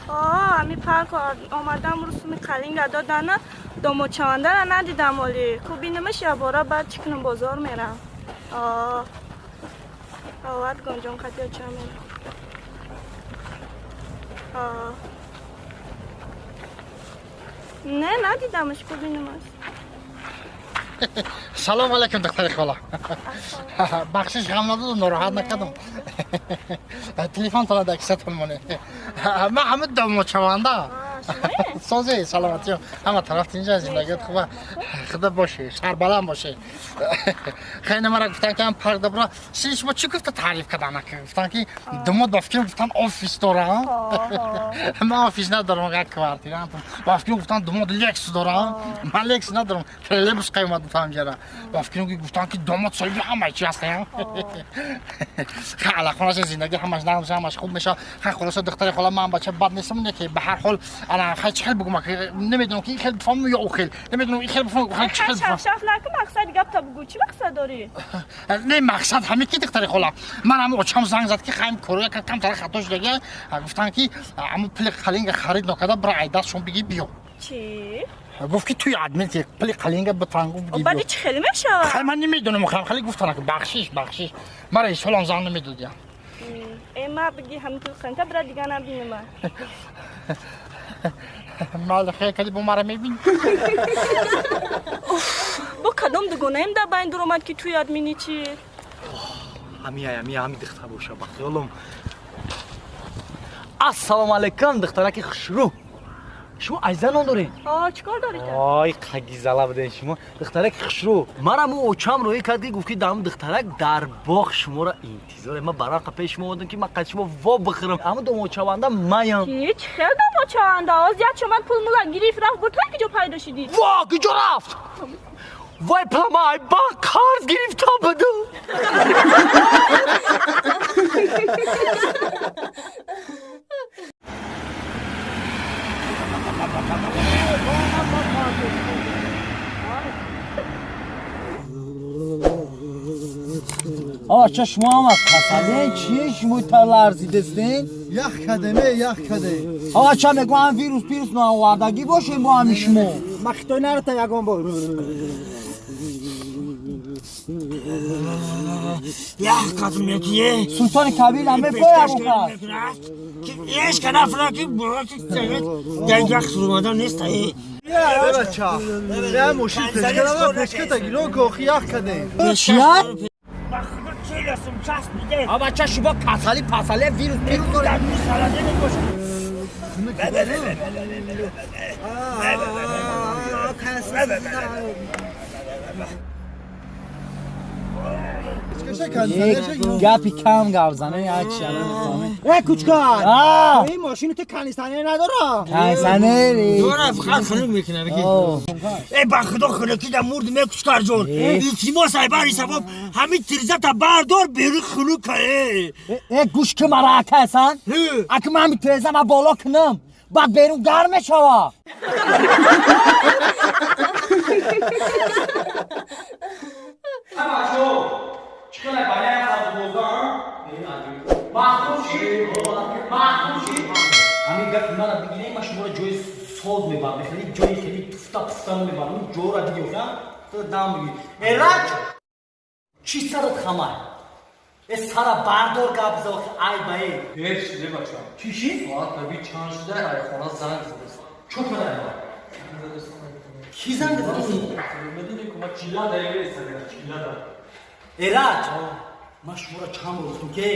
Ами парк омадам, русуми қалинга додана, домочавандара надидам оли. Ку бинамаш ябора, баъд чӣ кунам, бозор мерам. Овад гонҷон қати оча мерам. Не, надидамаш, ку бинамаш. Салом алейкум, духтари хола. Бахшиш, ғам надодам, нороҳат накардам. Телефонтона дар кисатон монед. Ман ҳама домодшаванда. Созе, саломатӣ, ҳама тараф тинҷа, зиндагият хуба. Худо боше, сарбаланд боше. Хеле мара гуфтан ки ҳам парк добра. Шумо шумо чӣ гуфта таъриф кардан? Гуфтан ки домод ба фикр гуфтан офис дорам. Ман офис надорам, як квартира. Ба фикр гуфтан домод Лексус дорам. Ман Лексус надорам. Троллейбус қаймат гуфтам ҷара. Ба фикр гуфтан ки домод соҳиби ҳама чӣ ҳастам. Хай, хулоса зиндагӣ ҳамаш нағз, ҳамаш хуб мешавад. Хай, хулоса духтари хола, ман бача бад нестам, не ки ба ҳар ҳол ана хай чӣ хел бигӯм, намедонам ки ин хел бифаҳмам ё ӯ хел. Намедонам ин хел бифаҳмам, хай чӣ хел бифаҳмам. Шаф наку, мақсади гапта бугӯ, чӣ мақсад дорӣ? Не, мақсад ҳамин ки духтари хола. Ман ҳам очам занг зад ки хайм коро як камтар хато шудага, гуфтан ки ҳамон пули қалинга харид накарда, бира ай дастшон бигӣ биё. Чӣ? Гуфт ки туи админ ки пули қалинга битангу бигӣ биё. Баъди чӣ хеле мешавад? Хай ман намедонам, хеле гуфтан ки бахшиш, бахшиш. Мара ин солам занг намедодиям. Э, ма бигӣ ҳамин пули қалинга бира дига набинема. Мал хел кади бо мара мебинӣ. Бо кадом дугонаем дар байн дуромад ки туи админи чӣ? Ҳами ай, ҳами, ҳами духтар боша, ба хиёлам. Ассалому алайкум, духтараки хушрӯ. Шумо айза ном доред? Чӣ кор доред? Ой, қагизала буден шумо. Духтараки хушрӯ. Мара мо очам роҳӣ кард ки гуфт ки дар ҳамн духтарак дар боғ шуморо интизор. Ман барақа пеш шумо омадам ки ман қад шумо во бихӯрам. Ҳамн домодшаванда маям. Чӣ? Чӣ хел домодшаванда? Оз як чомад пул мула гирифт рафт, бурд, ки ҷо пайдо шидӣ? Во, куҷо рафт? Вай пламай, ба қарз гирифта будум. Ача, шумо ҳам аз касале чие шумо та ларзидестен? Ях кадеме, ях каде. Ача, мегӯям вирус пирус наовардагӣ бошем бо ҳами шумо. Ма хитой нарафта ягон бор. Ях кадум якие. Султони Кабир ҳам мефоя бухар. Ки еш кана фра ки бурати дар ях сурмадан нест. Бача, я мошин печка, печка та гирон ко охи ях кадем. Чия? Ба худо челасум часпиде. А бача шумо касали пасали вирус вирус доред. Дар саладе бош. Гапи кам гап зане, як шана мефаҳме. Э кучкар! Ин мошини ту кондитсионер надора? Кондитсионер. Дора, фақат хунук мекунад. Э ба худо хунукӣ да мурд ме кучкар ҷон. Илтимос ай бари сабаб ҳамин тирзата бардор берун хунук э. Э гӯш ки мара ака ҳасан? Ака ман ҳамин тиреза ма боло кунам. Баъд берун гарм мешава. Ҳамин гапи мара бигирем, ман шуморо ҷои соз мебарам, хеле ҷои хеле туфта туфта мебарам, ҷора диги охи, ту дам бигир. Эраҷ, чӣ сарат хамай? Э сара бардор гап за охи, ай ба э. Ҳеҷ чизе бача. Чӣ ши? Соат таби чанд шуда, ай хона занг задааст. Чӣ кара? Кӣ занг задааст? Медонӣ ку ма чила дақиқа истодам, чила да. Эраҷ, ман шуморо чанд бор гуфтам ки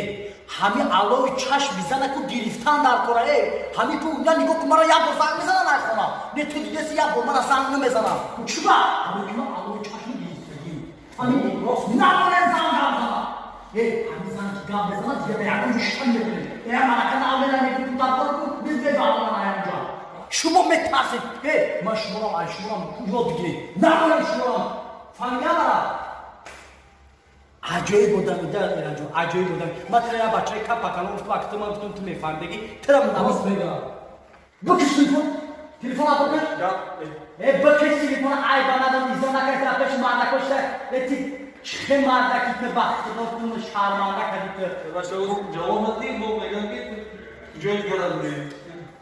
ҳамин аллои чашм бизана ку гирифтан дар кора э ҳамин ту я нигоҳ кун, мара як бор занг мезанан ай хона, не ту дидаси як бор мара занг намезанам. Чӣ ба ҳамин ки ман аллои чашм гирифтагӣ, ҳамин рост намонем занг гап зана. Э ҳамин занг ки гап мезана, дига ба ягон ҷо шиштан мекунем. Э марака навмера мегӯ дар кора ку биз мебарам ай онҷа. Шумо метарсед. Э ман шуморам ай шуморам ёд бигиред, намонем шуморам. Фаҳмида мара? Аҷоиб одами да Эраҷон, аҷоиб одами. Ман тира як бачаи капакалон гуфтам, ак ту ман гуфтам ту мефаҳмидагӣ, тира Рост мегӯям. Бикиш телефон, телефон бикиш. Э бикиш телефон, айба надам, изо накард, тира пеши мардакош та. Э ти чӣ мардаки ту ба худо ту шарманда кардӣ ту. Бача, ҷавоб надидӣ, бо мегӯям ки ҷои дигара будӣ.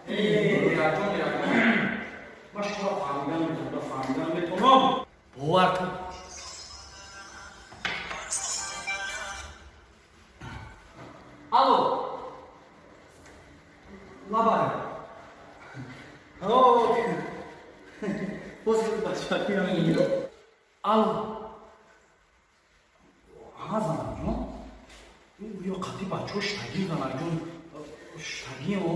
Э Эраҷон, Эраҷон. Ман шуморо фаҳмидан метавонам, фаҳмидан метавонам. Бовар кун. Алло. Лабай. О, Алло. Ҳа занакҷон. Ё қати бачаҳо штагӣ занакҷон. Штагӣ о.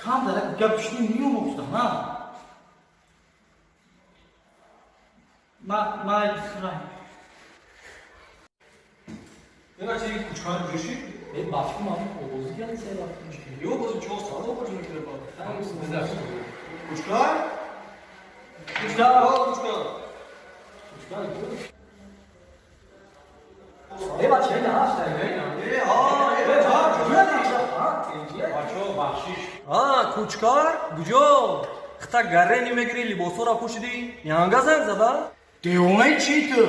Кам дар гап шунӣ миём гуфтам, на? Ма ма Бача, ин кучкар ҷӯши? Э ба фикр ман овозӣ кардем се вақт. Ё боз чор соат обоҷ мекунад ба. Кучкар? Кучкар, о кучкар. Кучкар. Э бача, ин ҳаст, э а, э бача, бахшиш. А, кучкар, куҷо? Хта гарени мегири, либосҳоро пӯшидӣ? Янга занг зада? Девонаи чӣ ту?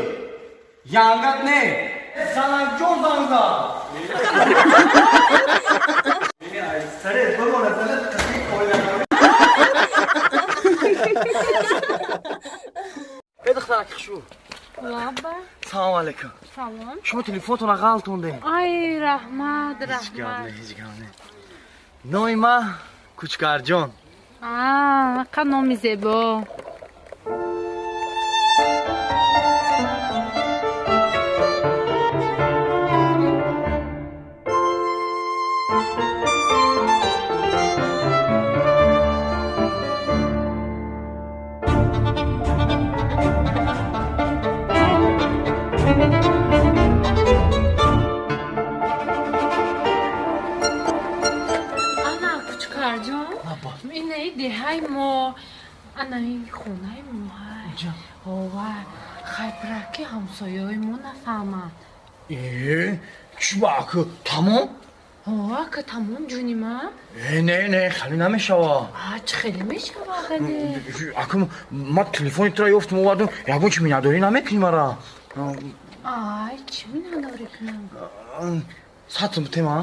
Янгат не. Занакҷон занг зад. Саре, бимона, саре, қати оила. Э духтарак хушу. Лаба. Салом алейкум. Салом. Шумо телефонтонро ғалтондем. Ай раҳмат, Ҳеҷ гап раҳмат. не, ҳеҷ гап не. Номи ман Кучкарҷон. А, қа номи зебо. Ана Кучкарҷон, инаи деҳаи мо, ана ин хонаи мо. Ова, хайбра ки ҳамсояҳои мо нафаҳманд. Э, чӣ ба аку тамом? Ова, ка тамом ҷуни ман? Э, не, не, хеле намешава. А, чӣ хеле мешава хеле? Аку ман телефони туро ёфтам овардам, ягон чӣ миннатдорӣ намекунӣ мара? Ай, чӣ миннатдорӣ кунам? 100 сум бутем, а?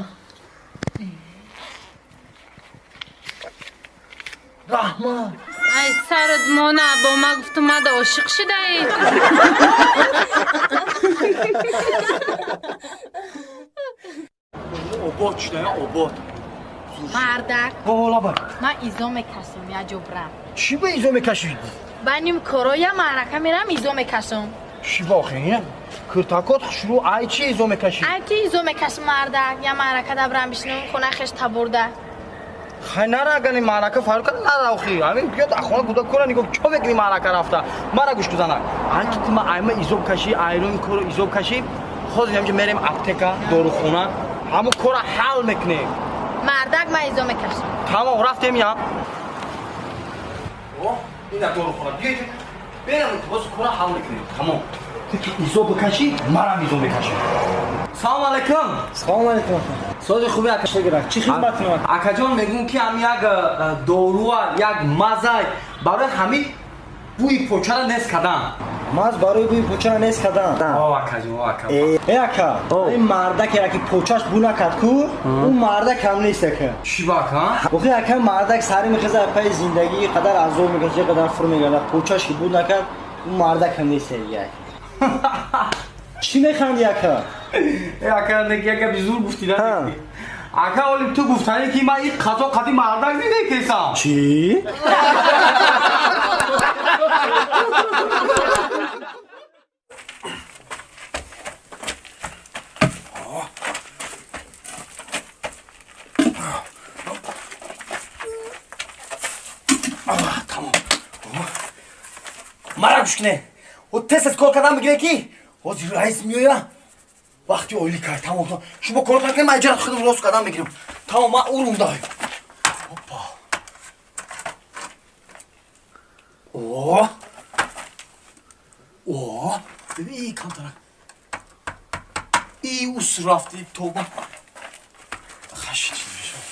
Раҳмат. Ай сарат мона, бо ма гуфтум мада ошиқ шудаӣ. Обод шуда, обод. Мардак. Ҳо, Ман изо мекашам, я ҷо брам. Чӣ ба изо мекашӣ? Ба ним короя маърака мерам, изо мекашам. Чӣ ба охи? Киртакот хушрӯ, ай чӣ изо мекашӣ? Ай ки изо мекашам, мардак, я маърака да брам бишинам, хона хеш табурда. Хай нара, агани маърака фарқ карда нара охи. Ҳамин биёд хона куда кора нигоҳ чо мекунӣ маърака рафта? Мара гӯш кузанак. Ай ки ту ма айма изо кашӣ, айрони коро изо кашӣ, ҳозир ҳамҷа мерем аптека, дорухона, ҳамун кора ҳал мекунем. Мардак, ман изо мекашам. Тамом, рафтем я. О, ина дорухона. Биёед. Берем, боз кора ҳал мекунем. Тамом. Ту ки изо бикашӣ, марам изо мекашам. Салом алейкум. Салом алейкум. Сози хуби ака. Чӣ хидмат кунам? Акаҷон, мегӯм ки ҳам як доруа, як маза барои ҳамин бӯи почара нест кардан. Маз барои бӯи почара нест кардан? О, акаҷон, о, ака. Э, ака, ин мардаке ки почаш бу накард ку, ӯ мардак ҳам нест, ака. Чӣ ба, ака? Охи, ака, мардак сари мехеза, пайи зиндагӣ қадар азоб мекашад, қадар фур мегардад, почаш ки бу накард, ӯ мардак ҳам нест, ака. Чӣ механди, ака? Э, ака, як гапи зур гуфтӣ, да? Ака, оли ту гуфтанӣ ки ман ин қазо қади мардак зиндагӣ кесам. Чӣ? Тамом. Мара гӯш кунед. О, тез кор кардан бигире ки ҳозир раис меоя. Вақти ойлӣ кард. Тамом, шумо кор накунед, ман иҷара худам рост кардан мегирам. Тамом, ман урунда. Опа. О. О. Бибин, камтарак. И ус рафти, тоба. Хаши чиз мешавад.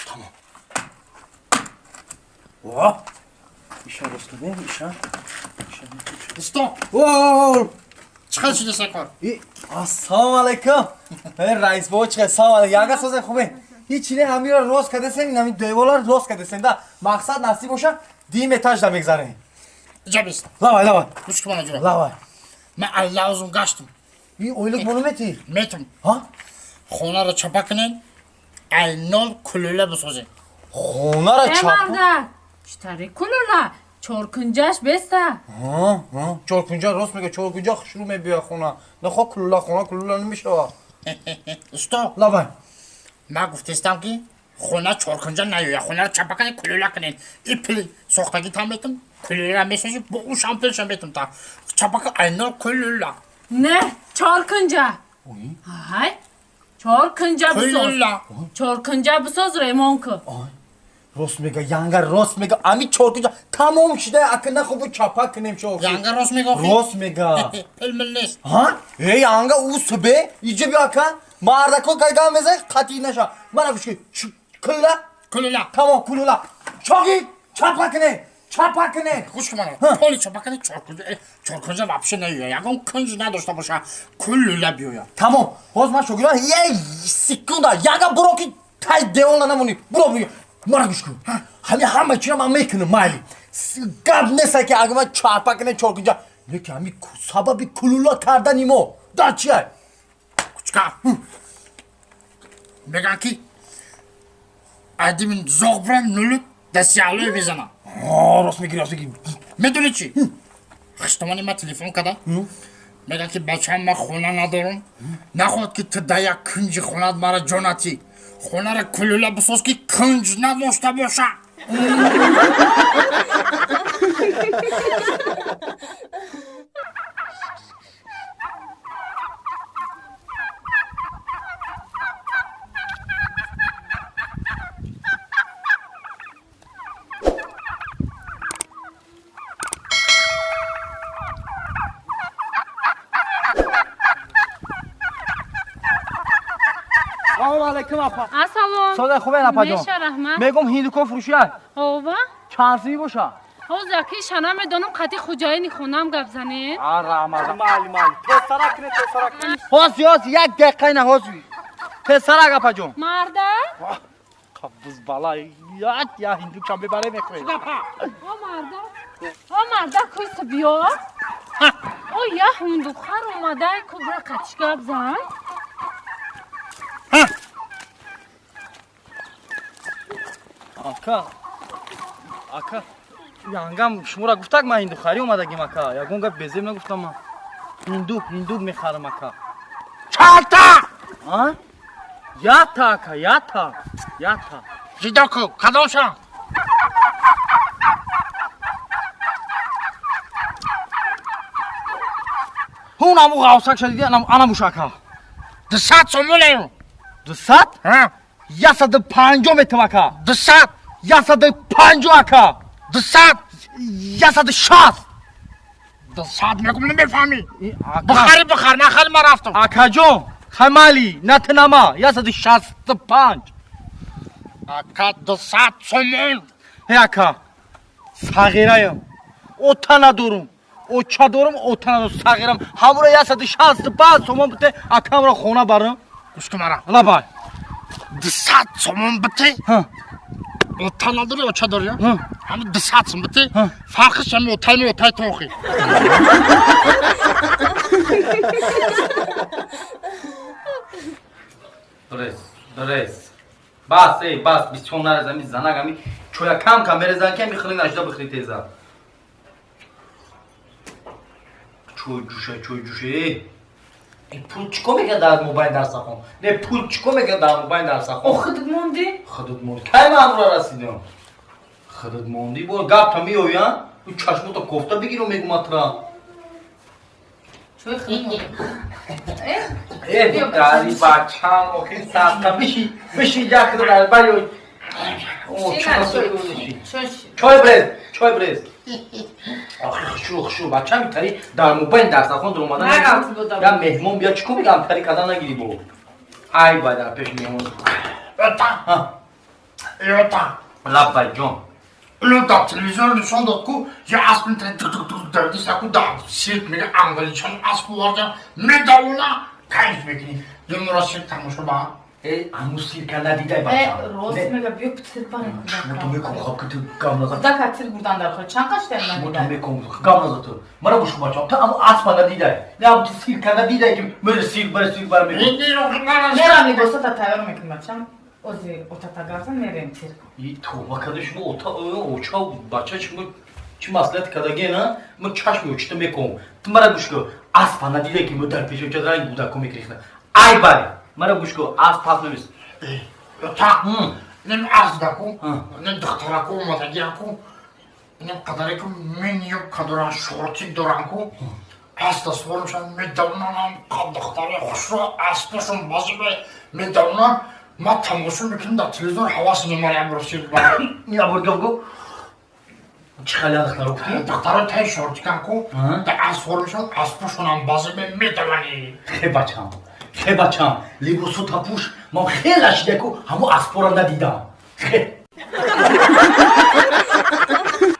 Тамом. О. Иша рост кардем, иша. Усто. О! Чӣ хел шуда кор? Ассалому алайкум. Раис бобо, чӣ хел? Салом алайкум. Янга созем, хубе. Ҳеч не, ҳамира рост кардесем, ин ҳамин деволар рост кардесем да. Мақсад насиб боша, дим этаж да мегзарем. Иҷа бист. Лавай, лавай. Гӯш кун, ҷура. Лавай. Ман аллаузум гаштум. И ойлук бону мети? Метум. Ҳа? Хонаро чапа кунед, айнол кулула бисозед. Хонара Э, чапа? мардак, читари кулула? Чоркунҷаш беста. Чоркунҷа рост мега, чоркунҷа хушрӯ мебиёяд хона. Нахо кулула, хона кулула намешавад. Усто. Лавай. Ман гуфтестам ки хона чоркунҷа наёяд, хонаро чапа кунед, кулула кунед. И пул сохтагӣ там метум, кулула месозӣ, бо ӯшам пулшам метум та. Чапа кун, айнол кулула. Не, чоркунҷа. Ҳай, чоркунҷа бисоз. Кулула. Чоркунҷа бисоз, ремон кун. Рост мега, янга рост мега. Ами чоркунҷа тамом шуда, ака нахо бо чапа кунем чо. Янга рост мега охи? Рост мега. Пул мил нест. Ҳа? Э, янга ӯ субе, иҷа биё ака. Мардако гайган мезан, қатъи наша. Мана гӯш кун. Кулула? Кулула. Тамом, кулула. Чоги, чапа кунем. Чапа кунем. Гӯш кун мана. Поли чапа кунед, чоркунҷа, чоркунҷа вообще наёяд. Ягон кунҷ надошта боша, кулула биёяд. Тамом. Ҳоз ман шогирдон як секунда, янга буро ки тай девона намонӣ. Буро биё. Мара гӯш кун. Ҳами ҳама чиро ман мекунам, майли. Гап нест ки агар ман чапа кунем чоркунҷа. Лекин ҳами сабаби кулула кардани мо дар чия? Кучка. Меган ки айдимин зоғ бурам нулу дастиалои мезанам. Рост мегири, рост мегири. Медонӣ чӣ? Хиштомани ман телефон карда. Меган ки бачаам, ман хона надорам. Нахоҳад ки ту дар як кунҷи хонат мара ҷо натӣ. Хонаро кулула бисоз ки кунҷ надошта боша. Салом алейкум, апа. Ассалом. Сода хубен, апаҷон? Меша, раҳмат. Мегум, ҳиндуко фурӯшия. Ова? Чанд сими боша? Ҳозир аки шана медонам, қати хуҷаини хонам гап занед. А, раҳмат. Майли, майли. Тезтарак кунед, тезтарак. Ҳозир, ҳозир, як дақиқа ина ҳозир. Тезтарак, апаҷон. Мардак? Қабз бала. Я, я ҳиндукшам бибаре мехӯред. О, мардак. О, мардак, куйса биё. О, я ҳиндухар омадай, ку бира қатиш гап зан. Ака, ака, янгам шуморо гуфтак ман ҳиндухарӣ омадагим ака. Ягон гап безеб нагуфтам ман. Ҳинду, ҳинду мехарам ака. Чорта! А? Ята ака, ята. Ята. Ҷидо ку, кадомшон? Ҳун аму ғавсак шадиди анамуш ака. 200 сомонею. 200? Ҳа. 150 метам ака. 200. 150 ака. 200. 160. 200 мегум намефаҳмӣ. Бихари бихар, нахари ман рафтам. Акаҷон, хамали, натанама, 165. Ака 200 сомон. Ҳе ака, сағираям. Ота надорум. Оча дорум, ота надорум, сағирам. Ҳамуро 165 сомон бите, акамро хона барам. Гӯш кун мара. Лабай. 200 сомон бите. Ота надорӣ, оча дорӣ? Ҳамин 200 сом бите. Фарқиш ҳами отаи ми отаи тохи. Брез, брез. Бас, эй, бас, бисёр нарез, ами занак, ами чоя кам кам мерезан ки ами хилин нашида бихӯри теза. Чой ҷӯша, чой ҷӯша, эй. Эй, пул чӣ кор мекунад дар мобайн дарсахон? Не, пул чӣ кор мекунад дар мобайн дарсахон? О, худат мондӣ? Худат мондӣ. Кай ман амра расидам? Худат мондӣ, бо гапта меоян, ӯ чашмота кофта бигиру мегум атра. Чой худат мондӣ. Э, дари бачам, охи садқа биши, биши якда дар бари. О, чой брез, чой брез. Охи хушу, хушу, бачам тари дар мобайн дарсахон дуромадан. Я меҳмон бия чӣ кор мекунам тари кадан нагирӣ бо. Ай бай дар пеши меҳмон. Ота. Ота. Лаббай ҷон. Ло дар телевизион нишон дод ку я асп метавонад тук-тук-тук ку дар сирк мега англичан асп оварда медавона кайф мекунӣ. Ё сирк тамошо ба? Э, аму сирка надидай бачам. Рост мега биё цирк барем. Шумо ту мекун хоб ки ту гам назад. Кудака цирк бурдан дар хор чанд қашта Шумо ту мекун гам назад ту. Мара гӯш кун бачам. Ту аму аспа надидай. Не аму ту сирка надидай ки мера сирк бара сирк бара мекун. Мерам либосата тайёр мекунам бачам. Ози отата гавзан мерем цирк. И тавба карда шумо ота оча бача шумо чӣ маслиҳат кардаген а? Ман чашми очита мекунам. Ту мара гӯш кун. Аспа надидай ки мо дар пеши оча ранг гудако мекрихна. Ай бай. Мара гӯш кун, асп пас намест. Ота. Нем аздаку, нем духтараку омадагиаку, нем қадареку мен ё кадоран шортик доранку, аз дастворамшон медавонам, духтари хушро аспашон базибе медавонам, ма тамошо мекунам дар телевизор ҳавас мемарам росир ба. Я бор гап гу. Чӣ хеле духтаро гуфтӣ? Духтаро тай шортиканку, дар аспорамшон аспашонам базибе медавани. Хе бачам. Хе бачам, либосу тапуш, ман хеле шидаку, ҳамо аспора надидам. Хе.